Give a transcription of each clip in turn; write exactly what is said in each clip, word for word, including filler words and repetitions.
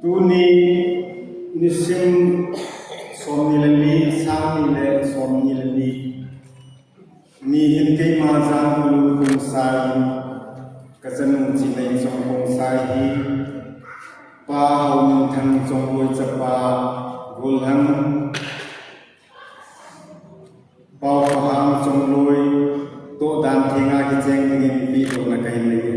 Tuni nisim somni le ni, sang ni le somni le ni. Ni hin keima Jangkulu Khongsai, kachanu Chinei Chong Khongsai hi, Pa Haominthang Chongloi chapa, Golhang, Paopahang Chongloi, toh dan thenga kicheng dingin pehdohna kahin nei e.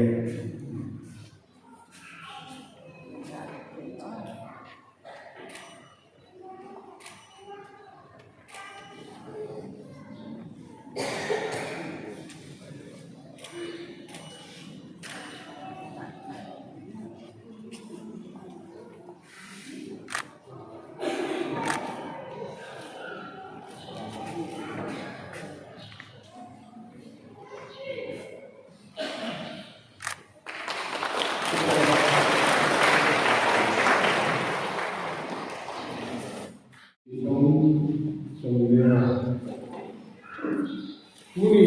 Tuni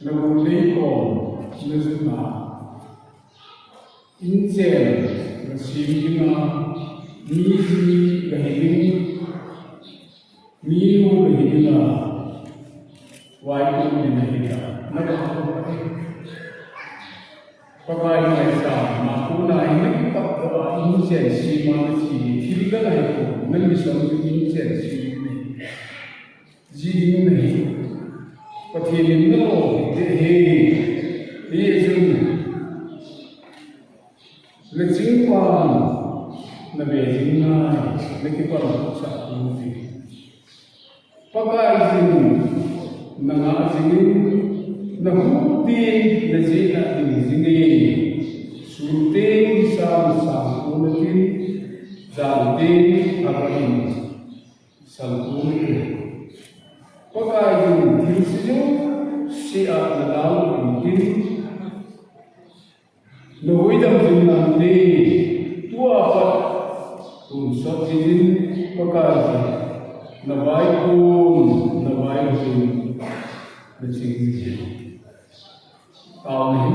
na gu lei kom na juna, inchen na sem dinga, mi ji na hi ding, mi nu na hi dinga, vaikon na hi dinga, na ka ha ko pa e. Pakai ngaisang, na kona hi na kipat tah a inchen sem a na che, thil ka lai ko, na mission chu inchen sem na hi. Ji ding na hi. Pathen in na lo te he. Hi jun. Na ching pan, na be jing nai, na kipan sa ku ti. Pakai jin, na nga jingin, na hu tin, na jina ding jingin, sun tin, san san ku na tin, jan tin, a ba in, san ku na tin. Pakai jin, thil si jong, si a na dau ding tin, na huidam jing nante, tua pat, tonsot jin, Pakai jin, na vaikon, na vaikon, na ching jin. Tao na hi.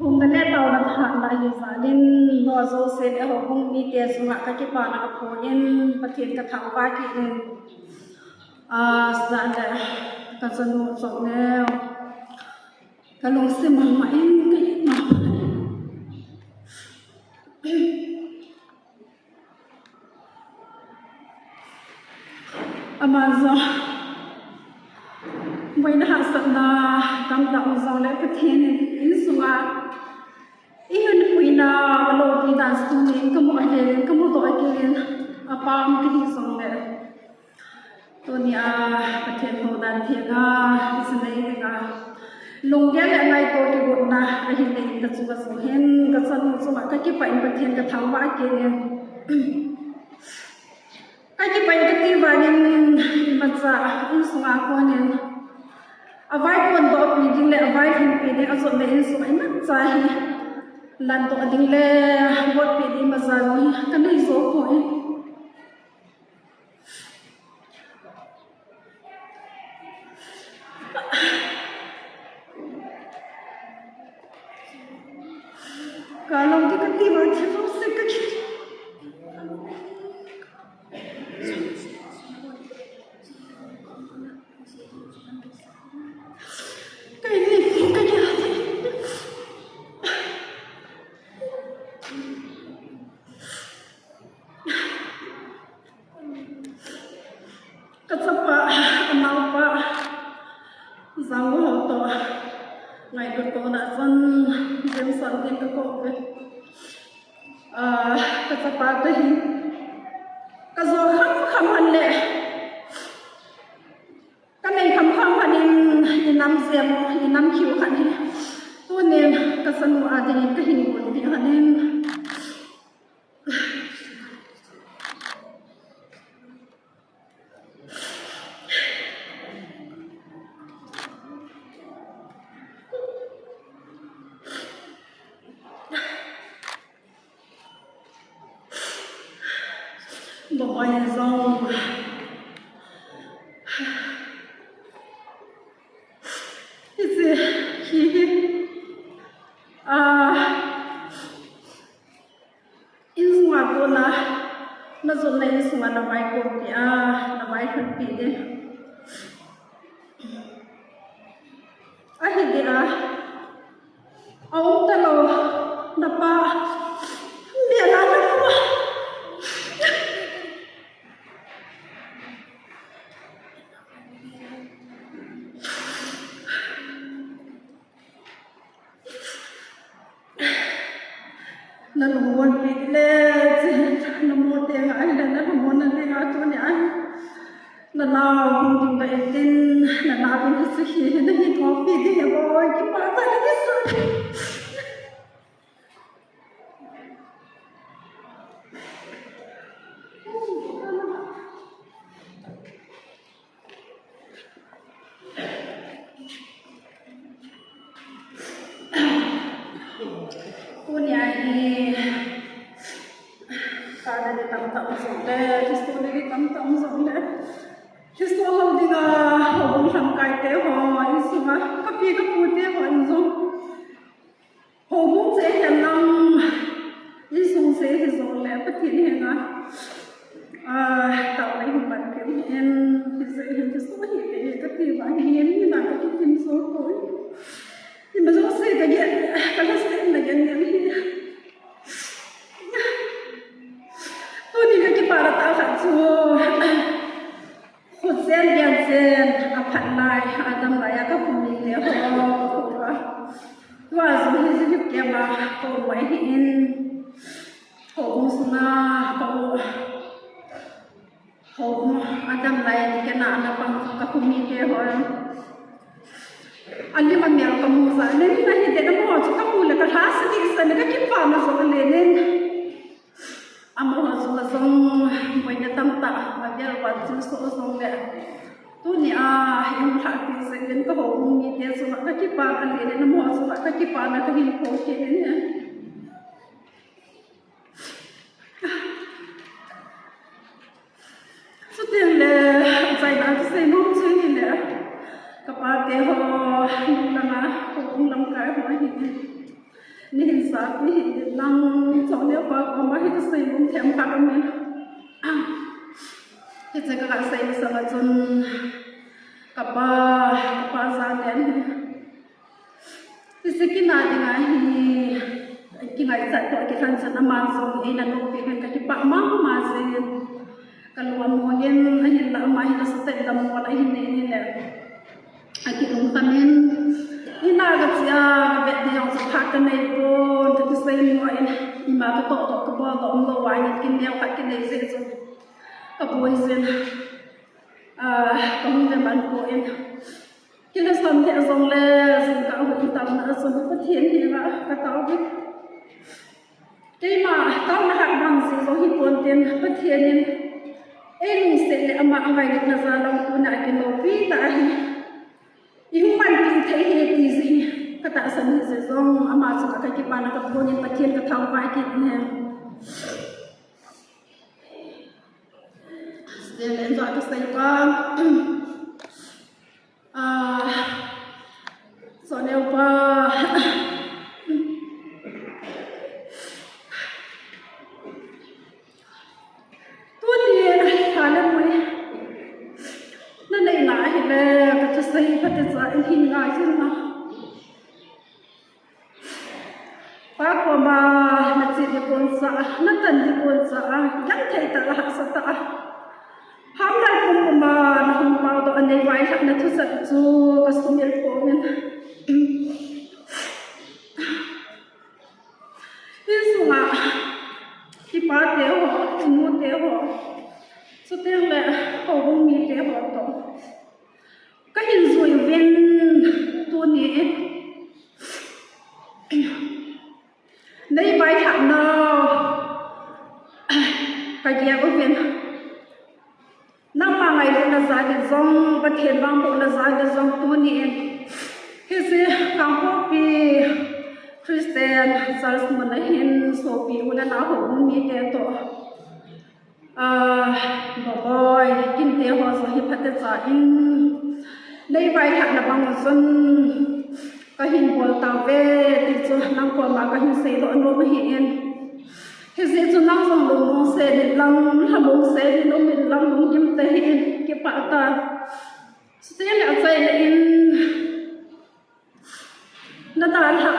Thumna le taona thahatna hi jal in, nao jouse le houbung mite chunga kakipana kaphon in, Pathen kathangvah kit in, ah, jal le kachanu chongneo, kalungset mama in, ka in ma. Ama jong boina hahsatna tamtah um jongle Pathen in insunga ihin puina, alopi dan tunin kamu ahel in, kamudoh ahel in, apam kahi jongle, tunia Pathen houdan thenga, isinei dinga lunggel le ngaito kigotna ahin nei in, kachunga jong hin kachanu chunga kakipah in Pathen kathangvah kit in. Kakipah e kati vangin, imacha insunga konin avai pondohpi ding le avai lhunpi ding, ajot le insunga imacha hi landoh ding le votpi ding imacha jong hi kanei jou poi. Kalong kikati vang thil jouse kaki. Kaini, kaki. Kachapa, anaopa, Jangho toh ngailutna a chun Jameson din kakou ve. Ah, kachapa kahin kajo khamkham han le, kanei khamkham han in, inam jemo, inam khiu khat hi tunin kachanu a dingin kahin gon ding han in. Bamai jong hiche hi, ah, insunga kona najotna insunga navai konpi a, navai lhunpi ding ahi dia, aum talou, napa mel a namu. Nalungmonpi le, che, namu tenga ahile nalungmonna dinga tunia nanao hung ding ba intin, nanao in hiche hi nahin thompi ding ahi, kipah tah in kisa. Tunia hi kana ni tamtah um jongle, Christa ni tamtah um jongle, Christa lou dinga houbung lamkai te ho, insunga kapi kapu te ho in jong, houbung che hihen lang, insung che hijongle Pathen henga, ah, taona ihin pan kit in, hiche hin Christa hi ve kati vangin, hina kakitin jou poi. Ima jouse kagel, kalhasetna gel gel hi. Tuni kakipah tah khat chu, khutchen gelchen aphat lai, adam lai a kakhomite ho, kakho a. Tua jong hi Zimit camp a kaum ahin, houbung sunga kaum. Houbung adam lai a ni kena ana pang kakho mite ho. Alim amel kamu jeh in, ahi tena amaho chu kamu le kalhase ding sah in kakipana jong alen in. Amaho chunga jong boina tamtah avel val thilsoh jongle, tunia eihung lhahpi jeh in kahoubung mite chunga kakipana alen in, amaho chunga kakipana kahin phongkit in ahi. Chuteng le, achaina a kisei nom chu ahile, kapate ho, nung langa, houbung lamkai ho ahin, neihin sap, neihin lang, chule apa koma hi kisei nom themkhat aumin. Hiche kaga sei masanga chun, kapa, kapa Jalen hi hiche kina dinga hi kingaichat toh kilhon chun ama jong eina nopi uvin kakipah mama jin. Ka lung amo in, ahinla ama hin asatah in dammo la ahin nei in le. Akilungkham in, ina kache a, kavet ding jong chu phat kanei pon, kakisei mo in, ima katoh toh kabol toh umlou vangin, kineo khat kinei jeh chun kaboi jin, ah, kahung ve man poi. Kilhasam lheh jongle, jingkah hung taona a chun Pathen henga katao uvin. Keima taona hat bang jeh jong hipon tin, Pathen in eilungset le ama angailut na jal a tuna akiloupi tah ahi. Ihung manpi thei ahi ti jeh hi katahsan hijeh jong, ama chunga kakipana kaphongin Pathen kathangvah kit e. Sel en jong kasei pa. Ah, Soneu pa. Tuni a hi kha le mui. Na neina ahile, kathusei phatecha in hin ngai jin na. Pa koma, na che ding kon cha, na tan ding kon cha, genthei tah le hahsa tah a. Hamlal pum pum a, na hung pao doh a nei vailhah na thusei chu, kasumil pon. Insunga, kipate ho, inute ho, chuteng le, houbung mite ho toh. Kahin jui uvin tuni. Nei vailhah nau. Kagel uvin. Nangma ngailutna jal in jong, Pathen vangbohna jal in jong tuni in. Hiche Kangpokpi Christian Church mun a hin sopi u le nao houbung mite toh. Ah, Boboi, kinte ho jong hi phatecha in, nei vailhahna bang u chun, kahin bol tauve, ti chu nang koma kahin seidoh nom ahi in. Hijeh chun nang jong lungmong sel in lang, lhamong sel in um in lang, lunggim tah in, kipah tah. Chuteng le achaina in, na dalha.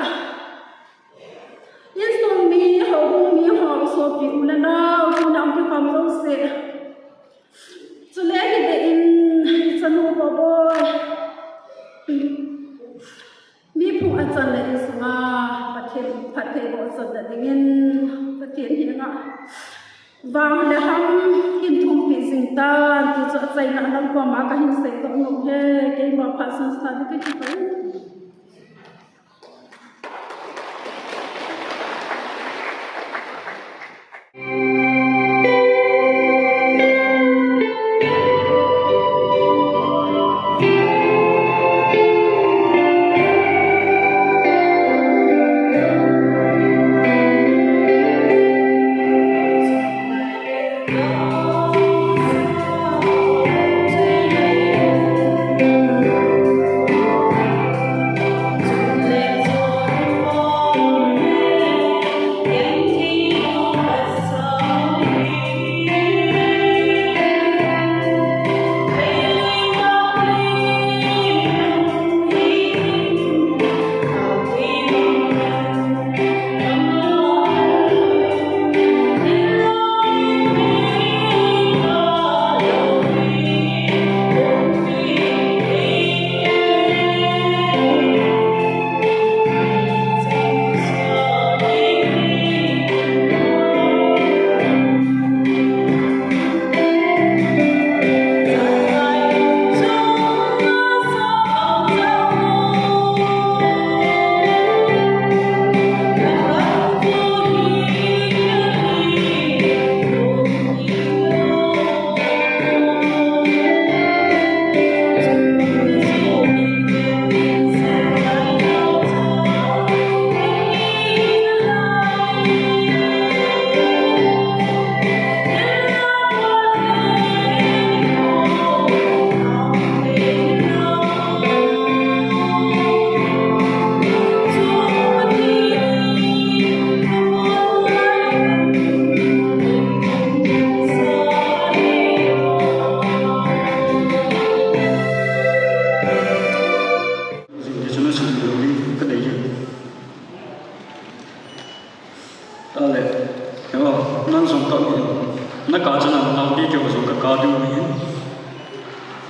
Insung mi, houbung mi ho, sopi u le nao, tuna hung kikhom jouse. Chule hiding in, ichanu Boboi. Mi phung achan le insunga, Pathen phattheiboh channa dingin, Pathen henga vang le ham kin thumpi jing tan, ti chu achaina nang koma kahin seidoh nom e, keima phat sunsa ding kakipah e.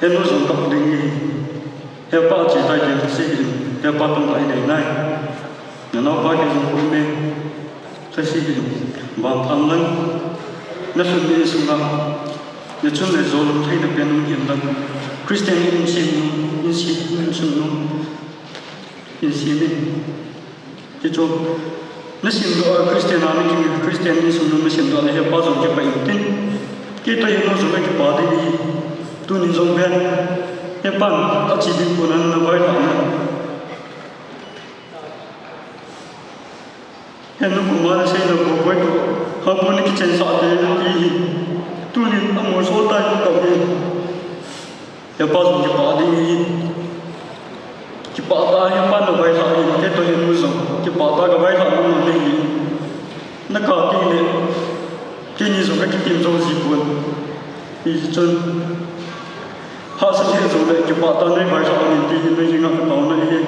Henu jong kap ding hi. Hepa chi tai ti thase hi. Hepa tong tai nei nai. Nanaopa kei jong kum me. Thase hi. Bang tham lang. Na sun ni sunga. Na chun le jol thei na pen um hin lang. Christian in sin nu, in sin, in sun nu. In sin ni. Ti chu, na simdoh a Christian a na kimu, Christian insung na simdoh a le hepa jong kipah in tin. Kei toh henu jong kakipah ding ahi. Tunin jong ven. Hepan, achi ding kon a na vailhah na. Henu kum a na seina bou boi toh. Hapon na kichen sah te ti hi. Tunin amol sol tai ti toh hi. Hepa jong kipah ding ahi. Kipah tah a hepa na vailhah in, kei toh henu jong kipah tah a ka vailhah nom ahi. Na kap teng le, keini jong ka kitim jou ji pon. Hichun, hahsa lheh jou le, kipah tah a nei vailhah in ti hi, nei jing a ka taona ahi.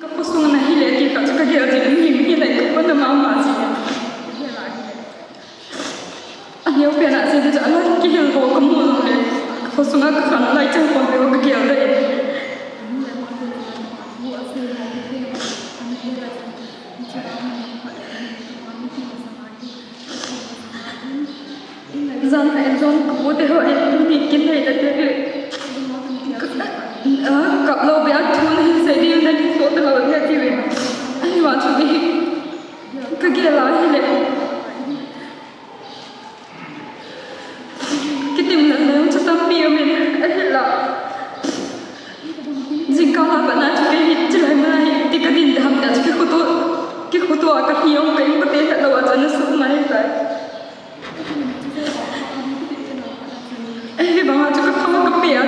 Ka khosung na hile ti kha chu ka gel jing in him hile ka pa na mama ji. A neo pen a se de cha la ki hel ho ka mu lo le. Ka khosung a ka khan lai chang kon pe ka gel de. Jan a en jong ka pu te ho en tu ni kin nei ta te. Ka, ah, kap lo be a thu na hin sei di na ki so ta lo ya ti ve. Ai wa chu ni. Ka gel a hile. Ka hiong ka in ka te het lo a chun a suk ngai tai. Ei, bang a chu ka khang ka pe a.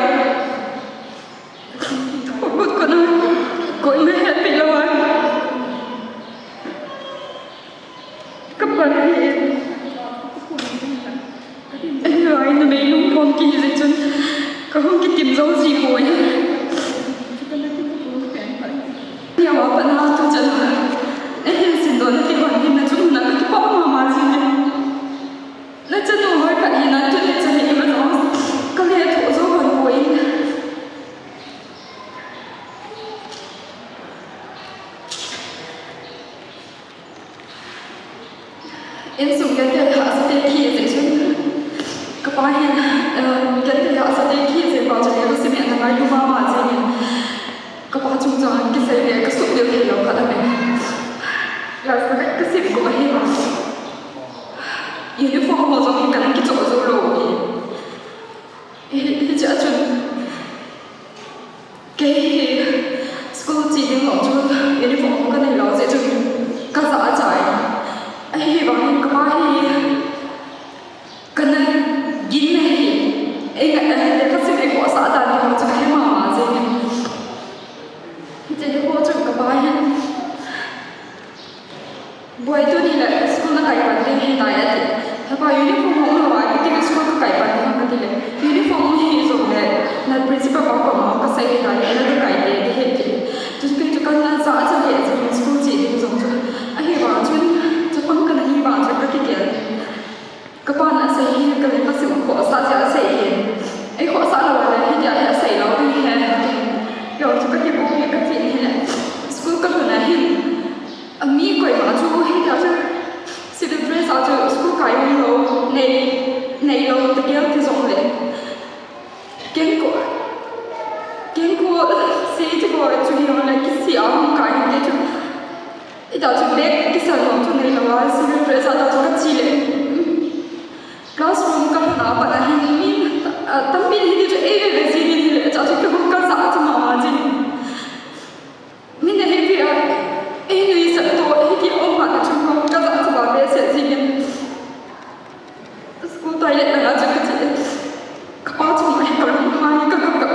Thot ko na. Ko in het pe lo a. Ka pan hi. Ei, ai, numei lungkhom kihi jeh chun ka hung kitim jo ji poi. Nia wa pa na tu chan. Ei, hin sin do na ti wan hin na chung na ka kipa mama ji. Na chanu hoi khat hi na tu le chan hi ma jo. Ka le tho jo wan poi. Insung genthei hahsa te khi jeh chun, ka pa hin, eh, genthei hahsa te khi jeh pa chu le ka sim e na ngai lu mama jeh in. Ka pa chung chang kisei le ka suk deu thei lo khat a me. Class ka sim ko ahi. Uniform ho jong hi kan kicho jo lo hi. Hi, hiche a chun. Kei hi school che ding lou chu uniform ka nei lou jeh chun ka ja a chai. Ahivangin ka pa hi ka na gin na hi. Ei nga, eh, lekha sim ei khohsah dan hi chu ka he mama jeh in. Hiche hi ho chun ka pa hi. Boi, tuni le school na kai pan ding ahitai ati. Hepa, uniform hong lou a, ipi ti school ka kai pan ding ham kati le. Uniform hung hi jong le, na principal pa koma ka sei ahitai, na ka kai te, ti ahi ti. Chun kei chu ka na ja a cha le, chun school che ding jong chu. Ahivang chun, chapang ka na hi vang chun ka kigel. Ka pa na sei hi ka le ka sim khohsah jeh a sei hi. Ei khohsah lou le, hitia hi a sei lou ding hi. Kei chu ka kibu hi ka ti hi le. School ka lhun a hin. A mi koima chu hitia chu civil dress a chu school kai um lou, nei, nei lou, ti gel ti jong le. Kengkoh, kengkoh, sei ti ko chu hi jong le kisi a hung kai hi ti chu. Ita chu bag kisan lou chu nei lou a, civil dress a ta chu ka che le. Classroom ka lhun a pat a hin mi, a, tampi hi ti chu ei ve ve jing in hi le, cha chu kei hung ka ja chu mama jing. Min a hi pi a, ei nuisat to, ei ti um phat a chu ka ja chu ba behseh jing in. School toilet lang a chu ka che. Ka pa chu ma hi ka lung ha hi ka ka ka.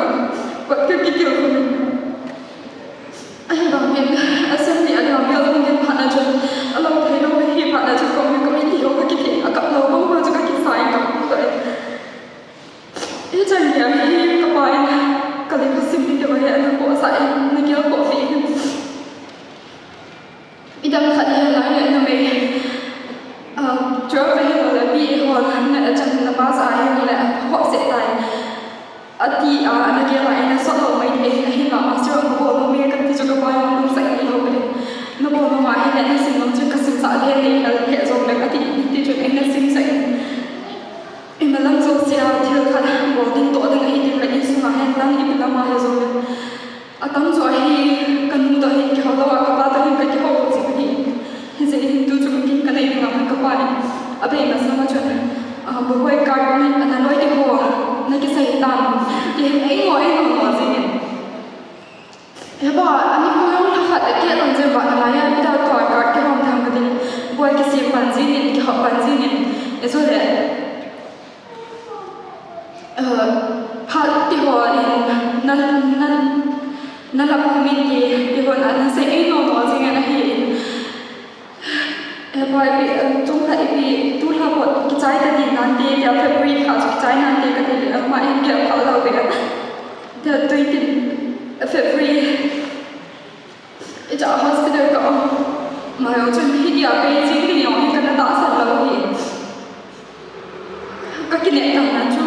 Kot ka kikil khum in. Ahivangin, assembly a ding bell hung ding phat na chun, a lou thei lou hi phat na chun, kong hi kong in ti ho ka kiti, a kap lou bang bang chu ka kisa in ka hung toh in. Hichan gei hi ka pa in, ka lekha sim ding deu hi, ana khohsah in, na gel khoh pi in. Idang khat hi lai le numei, ah, twelve ahi le B A hon, na chan na pass ahi le, hop se tai. Ati a, ana gel a, ina sot lou mai thei, ahin ma master ka bol nom e, kati chu ka pa jong lungset in lou peh in. Na bol nom ahi le, na sim nom chu ka sim sah le, nei hel he jong le, kati, ti chun, ina sim sah in. Imalam jousea thil khat bol ding toh ding ahi ding le, insung a hen lang ipi lam a hi jong le. Atam chu ahi, ka nu toh hin kihou lou a, ka pa toh hin ka kihou jing ahi. Hijeh hin tu chu kin ka nei ding a, ka pa in abei masang a chun, ah, Buboi card na, na loi ding ho, na kisei tam, ti hin ei ngo, ei ngo ngo jing in. Hepa, ani ko jong lha khat a keh lon jeng ba, na lai a, mi da tua card kihou tham ka tin, Boi kisem pan jing in, kihou pan jing in, e chu le. Eh, phat ti ho in na, na, na lap khum in ti, ti ho na, na sei ei nom nom jing in ahi in. Eh, pa ipi, eh, chomkhat ipi, tulha pot kichai ta ti nante, tia February lha chu kichai nante kati le, eh, ama in gel pha lou ve. Tia twenty, eh, February. Hiche a hospital ka um. Ama jong chun hitia Beijing ni jong hi kana tahsan lou hi. Ka kineh tah na chu.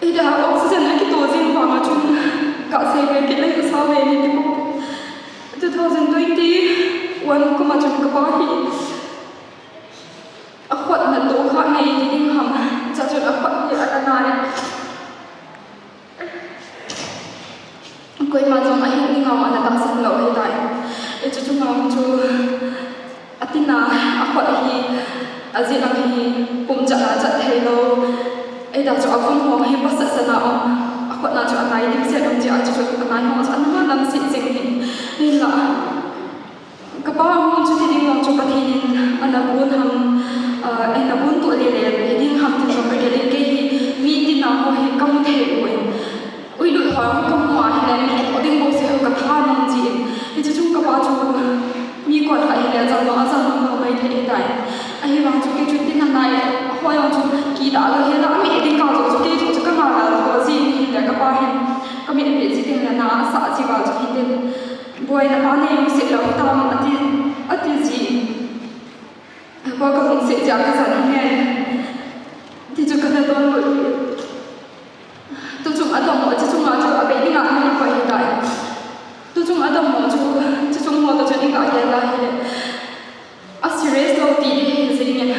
Hitia oxygen a kito jing vang a chun ka sei ve kit le ka sa ve ni ti mo. Two thousand twenty-one kum a chun ka pa hi a khut na toh kha ngei ti ding ham. Cha chun a khut hi ana nai. Koima jong ahin ni ngam ana tahsan lou ahitai. Hichu chu ngam chu atina a khut hi, ajeh lang hi pum chat a chat thei lou. Ahita chu a vun ho hi pasat sana um. A khut na chu anai dimset um jeh a chu chu anai ho chu ana lamset jing hi. Hinla ka pa hung chu ti Pathen in ana gon ham, ah, ana gon to le le, hiding ham tin jong ka gel in, kei hi mi tina ho hi ka mu thei poi. Ui lut ho ka mu a hile, mi et ding bou se ho ka tha nom ji in. Hiche chung ka pa chu mi kon khat hile, jal ma a jal ma mai thei tai. Ahivang chu kei chu tina nai ho jong chu kida lou hela, mi et ding ka jong chu kei chu ka ngah lou ji in hile, ka pa hin ka mi et ji teng le na sa ji ba chu hitin. Boi, na pa nei lungset lou tam, ati, ati ji. Boi, ka lungset jeh a ka jan in. Ti chu ka na don boi. Tu chung a dong mo, chu chung a chu a bei ding a na ni boi hi tai. Tu chung a dong mo chu, chu chung mo tu chu ni ka gel lai hi le. A serious lou ti ding hi jing in.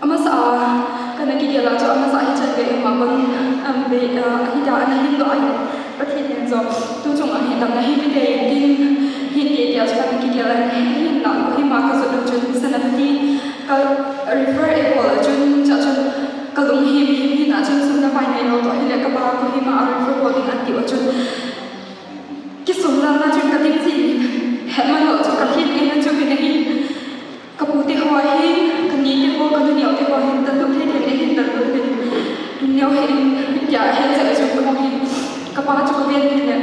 Amasa a, ka na kigel a chu amasa hi chan ve ma kon, um, ve, uh, hi ta ana hin doh a hin. Pathen in jong, tu chung a hin damna hin pe te tin, hin te tia chu ka na kigel a hin, hin la, Kohima ka jot lou chun, Senapati, ka refer e bol a chun, cha chun, ka lung him, him, hin a chun, sum na pai nei lou toh, hi le ka pa Kohima a refer bol ding an ti a chun. Kisum lam a chun ka dim jin, he man lou chu ka hin, e na chu min a hin. Ka pu te ho hin, ka ni te ho, ka nu neo te ho hin, ta lut thei thei le hin, ta lut hin. Neo hin, tia hin, sa chu ka hin. Ka pa chu ka ven hin le.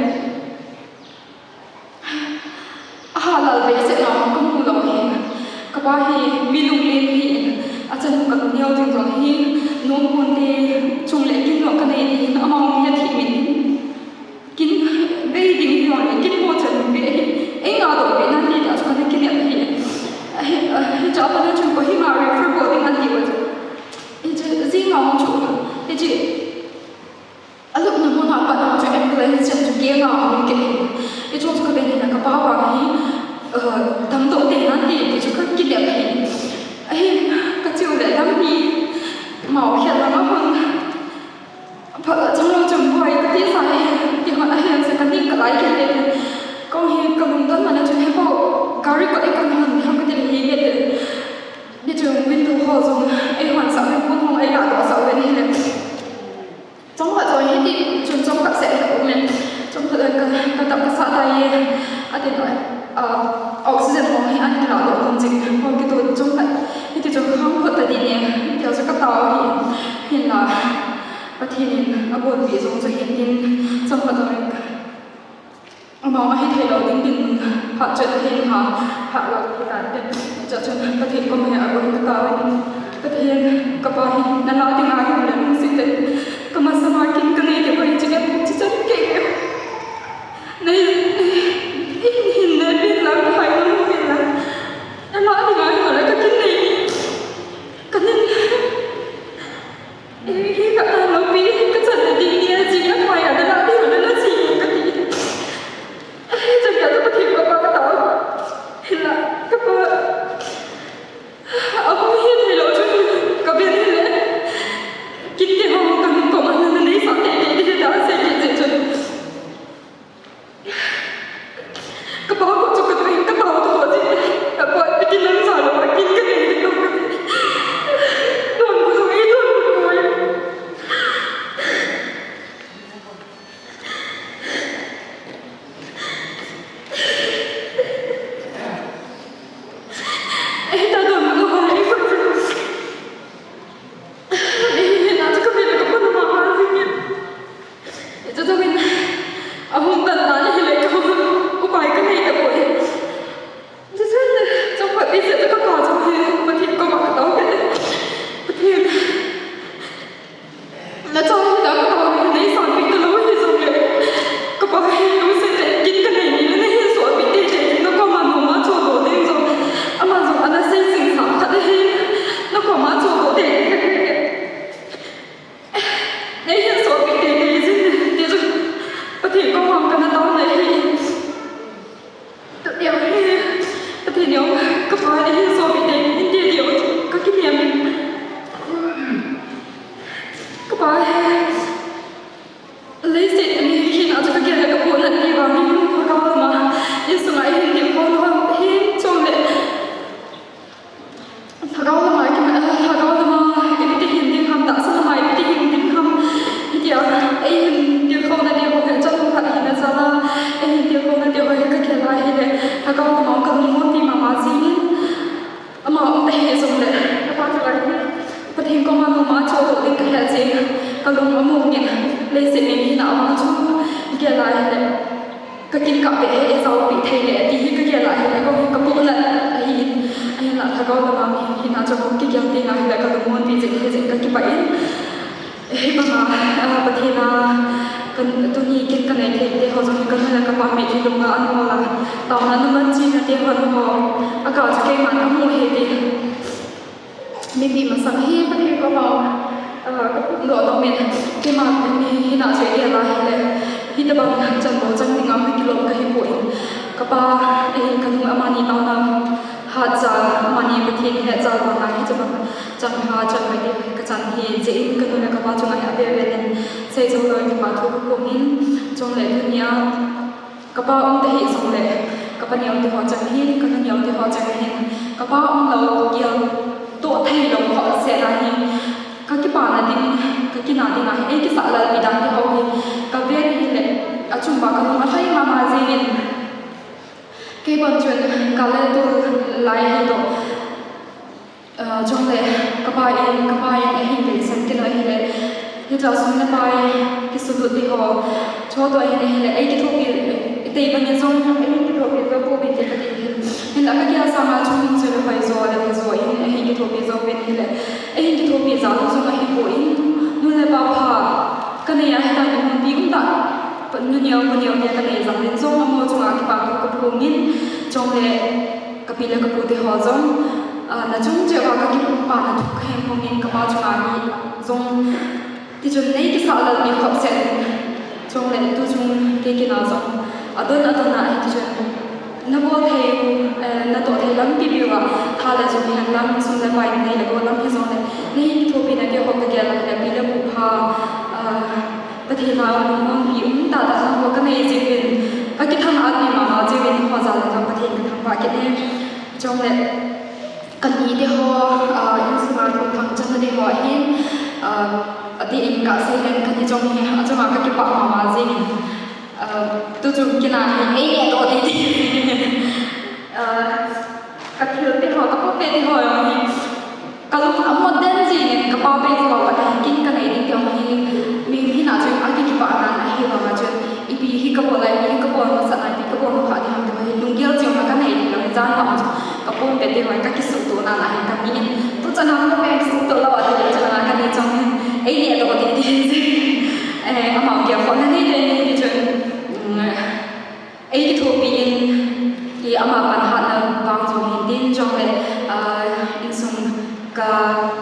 A ha lal be se na ka mu lou hin. Ka pa hi, mi lunglen hin. A chan ka nu neo jing jong hin, nom pon te, chung le kin jong ka nei hin, ama mi a thi min hin. Kin bei ding hi jong le, kin mo chan bei hi, ei nga doh bei nan ti ta chu ka na kinep hi. Hi, hi cha pa na chun Kohima refer bol ding an ti va chu. Hiche, jing a hung chu, hiche, a lupna mun a pat na chu ambulance chan chu kei nga hung kei hi. Hiche chu ka ven hin ka pa vang hi, uh, damdoh tei nan ti, ti chu ka kinep hi. Ahi, ka cheu le lampi, mau khel lam a hung. Phat chang lou chun boi ka tisa hi, ti hon a hin sa ka ning ka lai kei le. Kong hi ka lungdon man a chun he po, gari kot e ka hon, hon ka ti le hi nge te. Ni chun window ho jong, ei hon sa, ei pon hon ei la doh sa ven hi le. Chomkhat jong hiti chun chomkhat seh hi um in. Chomkhat ka, ka tap ka sa ta ye. A tin, ah, oxygen mo hi an la doh ding jing. Hon kiti chomkhat. Hiti chun khang phot ta ding e. Tia chu ka tao hi. Hin la. Pathen in a bonpi jong chu hitin, chomkhat jong in. Amau a hithei lou ding tin, phat chet hin ha, phat lou hi tan tin. Cha chun Pathen kom hi a bon ka tao in. Pathen, ka pa hi, na la ding a hin le lungset in. Ka masa ma kin ka nei te bai chi ka chi chan kei. Nei, in hin ne pin lang, hai lang pin lang. Na la ding a hin le ka kin nei. Ka nin. Hi, hi ka ta loupi, ka chan na ding nia, jing a thai a na la ding na na chi ka ti. Hi chan ka ta Pathen ka pa ka ta. Hi la, ka pa. A hung hi thei lou chun, ka ven hi le. Kin te ho ka nung ko ma na na nei sa te te te ta se ke je chun. Ka pa ko chu ka tui, ka pa ko chu. Ka pa piti lam sa lo, ka kin ka nei ko. Don ko chu, i don ko. Eh, ta don ko, i ko. Eh, na chu ka ven ka pa ma ma jing. Chuche chun, ahung tan tan hile ka hung upai ka nei tapoi. Chuche chun, chomkhat ni seh ka pa chun hi, Pathen koma ka tao kit e. Pathen. Na chang hi ta ka tao hi, nei sanpeh talou hi jong le. Ka pa hi lungset le, kin ka nei ni le, na hin sohpeh teitei, na koma noma chohdoh ding jong. Ama jong ana sei jing sa khat hi, na koma chohdoh teitei. Nei hin sohpeh teitei jin, ti chu Pathen koma kana taona ahi. Tunia hi, Pathen neo, ka pa nei hin sohpeh teitei in ti diu, ka kinem in. Ka pa hi, leiset a mi hi hin a chu ka gel le ka pu nati vang hin, ka ka ma, insunga hin ti ko no, hin chom le. Lhagao lama, eh, lhagao lama, ipi ti hin ding ham, tahsa lama, ipi ti hin ding ham, hitia, eihin tilkhouna ding ho, chan khat hin a jal a, eihin tilkhouna ding ho, ka gel a hile, lhagao lama, ka lungmon ti mama, Jingin, ama um ta hi jong le, kapa chu lai hi, Pathen koma noma chodoh ding kahe jing, kalung among in, leiset mi hina vang chu, kei lai le, kakin kape he, ejaopi thei le, ti hi kagel a hile, kong hi kapohnat ahin, ahinla lhagao lama mi hina chu kigel ding ahile, kalungmonpi jing hi jing kakipah in, Hibanga, ah, Pathen a, kan, tuni kin kanei thei te ho jong hi kanu le kapa mitlhi lunga anol a. Taona numan china te ho ho. Akah chu keiman kamu ahi ti. Mipi masang hi Pathen koma, ah, kaphongdoh nom in. Keima mi hina chu igel a hile. Hitobang chan bou chan dinga hung kilom kahi poi. Kapa, eh, kanu amani taona. Hatcha, amani Pathen hetcha vanga hitobang. Chang ha, chang mai te kachan hi, jeh in kanu le kapa chunga hi avel vel in, seijou lou in kipa thu kaphong in, chule tunia, kapa um ta hi jong le, kapa neo te ho chang hin, kanu neo te ho chang hin, kapa um lou, geltoh thei lou ho seh a hi, kakipana ding, kakina ding a hi, eikisah lalpi dan te ho hi, kaven hile, achung uva kalung alhai mama jeng in, kei bon chun, kale tu lai hi toh, Ah, chule, kapa in, kapa in, ahin vei san kino ahile. Hitia sum le pai, kisulut ti ho. Chodoh ahin ahile, eikithopi, itei bang in jong, eikithopi jou pouvin te kati hin. Hinla kagel sanga chung in chule hoijo le hoijo in, eikithopi jou uvin ahile. Eikithopi jal jong ahipoi, nu le pa pha. Kanei a hitia kimupi um ta. Nu neo, pa neo te kanei jal in jong amaho chunga kipa thu kaphong in. Chule, Kapi le kapu te ho jong, ah, nachung cheh uva kakipana thu kahin phong in kapa chunga hi jong tichun neikisah lalpi khop seh in chule tuchung kei kina jong adon adon a hi tichun nabol thei, eh, natoh thei lampi piuva tha le jung hen lam sum le pai nei le gol lam hi jongle neihin kithopi na keiho kagel a le pi le pu pha, ah, Pathen a lungmon hi um tah tah nangho kanei jeh uvin kakithang at pi mama jeh uvin nangho jal a jong Pathen kathangvah kit e. Chule, kani te ho, ah, insunga thangchan te ho hin, ah, adeh in kasei leng kani jong hi, achunga kakipah mama jing in, ah, tuchung kina hi, ei neh doh titi. Ah, kathil te ho, kapute te ho jong hi, kalung amot den jing in, kapa beh ho, kani kin kanei ding te ho hi, mi hina chun akikipah nan ahi vang a chun, ipi hi kabol a, ipi hi kabol masat a, ipi kabol kha ding ham te ho hi, lunggel jing a kanei ding lo, jan vang a chun, Kapumpi te ho, kakisuhtoh nan ahi kani in. Tuchan a kapu kisuhtoh lou ati le chun a kani chong hin. Ei neh doh titi. Eh, ama gelkhohna nei te nei ti chun. Mm, ei kithopi in, i ama panhatna vang jong hin tin jong le, ah, insung ka,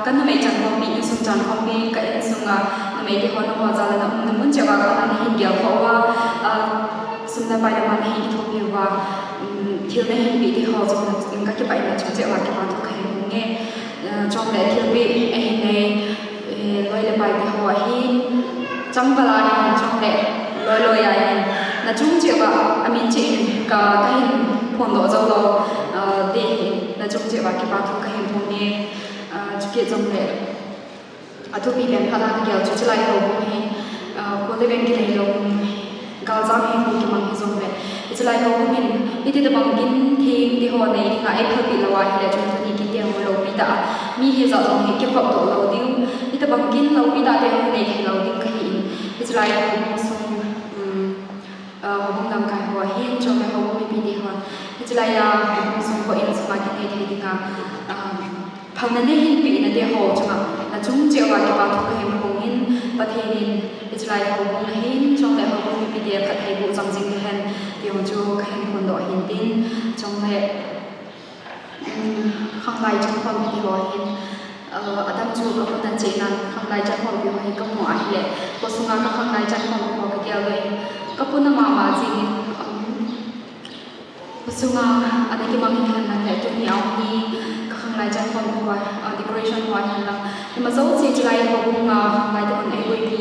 ka numei chankhompi, insung chankhompi, ka insung a numei te ho nangho jal a na umna mun cheh uva ka na hin gelkhoh uva, ah, sum le pai lama na hin kithopi uva. Um, thil nahin peh te ho jong, um, kakipah in achung cheh uva kipa thu kahin phong e. Uh, chule thilpeh ahin nei, eh, loi le pai te ho ahin, changval a hin, chule loi loi a hin, nachung cheh uva, amin cheh in ka, kahin phondoh jou lou, uh, te hin, nachung cheh uva kipa thu kahin phong e. Uh, chukit jongle, Athupi pen phat a kagel chu, chulai houbung hi, ah, kol le veng kinei lou, galjam hi, kho kimang hi jongle. Chulai houbung in, iti tobang kin theng te ho nei dinga, ei phalpeh lou ahile, chun tuni kin te ho loupi tah a. Mi hi jat jong hi kikhop doh lou ding. Iti tobang kin loupi tah te ho nei thei lou ding kahi in. Chulai houbung sung, um, ah, houbung lamkai ho ahin, chule houbung mipi te ho. Chulai a, houbung sung ho in sung a kin nei thei dinga, um, Phalna neihin pehna te ho chunga, nachung cheh uva kipa thu kahin phong in, Pathen in, hiche lai houbung ahin, chule houbung mipi te phattheiboh chang jing hen, ti jong chu kahin phondoh ahin tin, chule, um, khanglai chankhompi te ho ahin, uh, adam chu kamu nachena, khanglai chankhompi ho hi kamu ahile, khosunga kakhanglai chankhompi ho kagel doh in, kapuna mama jing in, um, Khosunga ana kimang hihen lang le tuni a hi kakhanglai chankhompi ho, ah, decoration ho hihen lang. Ima jouse chulai houbung a khanglai te hon eiboipi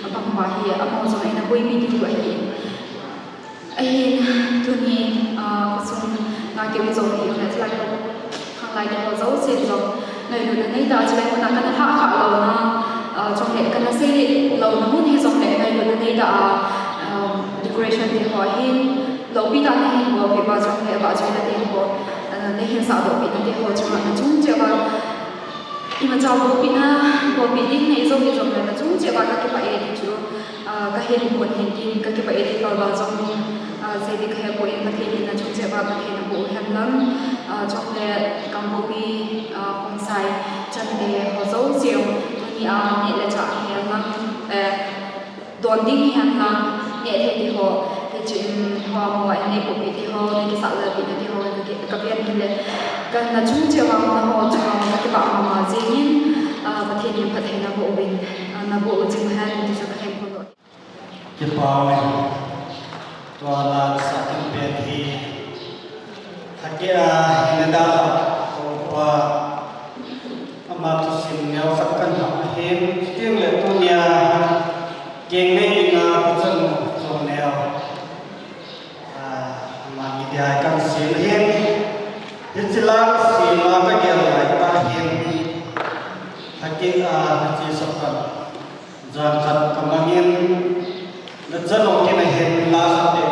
abang ho hi, amaho jong eina boipi diu ahi. Ahin tuni, ah, khosunga kium jong hi le chulai houbung khanglai te ho jouse jong ngailutna neitah a chulai muna kana lhah khah louna, ah, chule kana seilih louna mun hi jongle ngailutna neitah a, ah, decoration te ho ahin, Loupi tah nahin bolpeh uva chule, vahchoina te ho, Neihin sahdoh peh nate ho chunga nachung cheh uva, imacha bolpeh na, bolpeh ding nei jong hijongle nachung cheh uva kakipah e ti chu, ah, kahin phon hin tin, kakipah e ti kalval jong, ah, sei ding kahepoi. Pathen in nachung cheh uva Pathen in aboh u hen lang, ah, chule Kangpokpi, ah, Khongsai chante ho jouse tunia neh le chah hihen lang, eh, don ding hihen lang, neh thei ti ho, hiche in ho, ho, eh, neipohpeh ti ho, neikisah lelpeh nati ho, ka, kaven hile, nachung cheh uva umna ho chunga kakipah mama jengin, ah, Pathen in phatthei naboh uvin, ah, naboh u jing hen ti chu kahin phondoh. Kipah e. Tua la sah ding pen hi, Thakeh a, hinna dalha, Toupa, ama thusim neo khat kahin ngah ahin, chutengle tunia, keng nei dinga kachan u chom neo, ah, ama ni dia kahin sem ahin, hiche la kasem a kagel laitah hin, Thakeh a, hiche sapan, jan khat kamangin, nachan u kin ahin la khat beh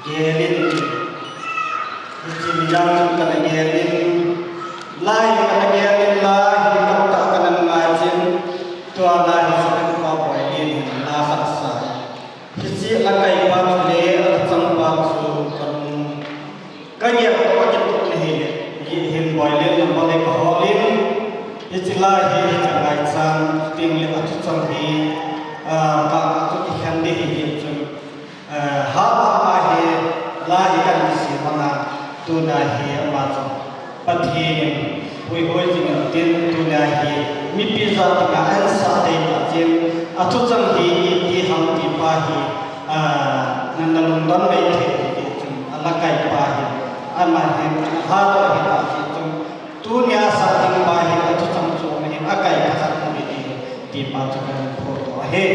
gelin, hiche mijang chun kana gelin, la hi kana gelin, la hi tamtah kana ngai chin, tua la hi Secretary pa Boilin hin la khat asa. Hiche la kaipa chu le la changpa chu kanung kagel toh kitup na hile, hi hin Boilin number le kaholin, hiche la hi kangaichan, chutengle athuchang hi, ah, ka, ka chu kikhen ding ahi chun, eh, ha, ha, ha hi, la hi kahin sem ana, tuna hi ama chu Pathen in puihoi jing intin, tuna hi mipi jat dinga ahinsah ding tah chun, athuchang hi iti ham ti pa hi, ah, nana lungdon mai thei ti chun, alakaipa hi, ama hin, ha toh hi ta ti chun, tunia sah ding pa hi, athuchang chu ahin, akai khat mu ding ahi, ti pa chu kahin phondoh ahi.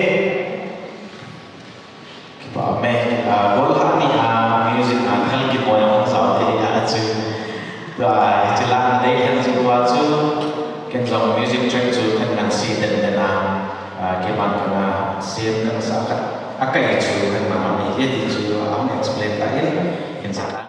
Kipah e, ah, golhang ni a music a thal kiboi ahung jao thei a chu. Tua, hiche la nadei khen chu tua chu, ken jong music track chu kahin ngan sei den den a, ah, keiman kana sem kana sah khat, akai chu kahin mang ahi e ti chu, ahung explain ta in, ken sa ta.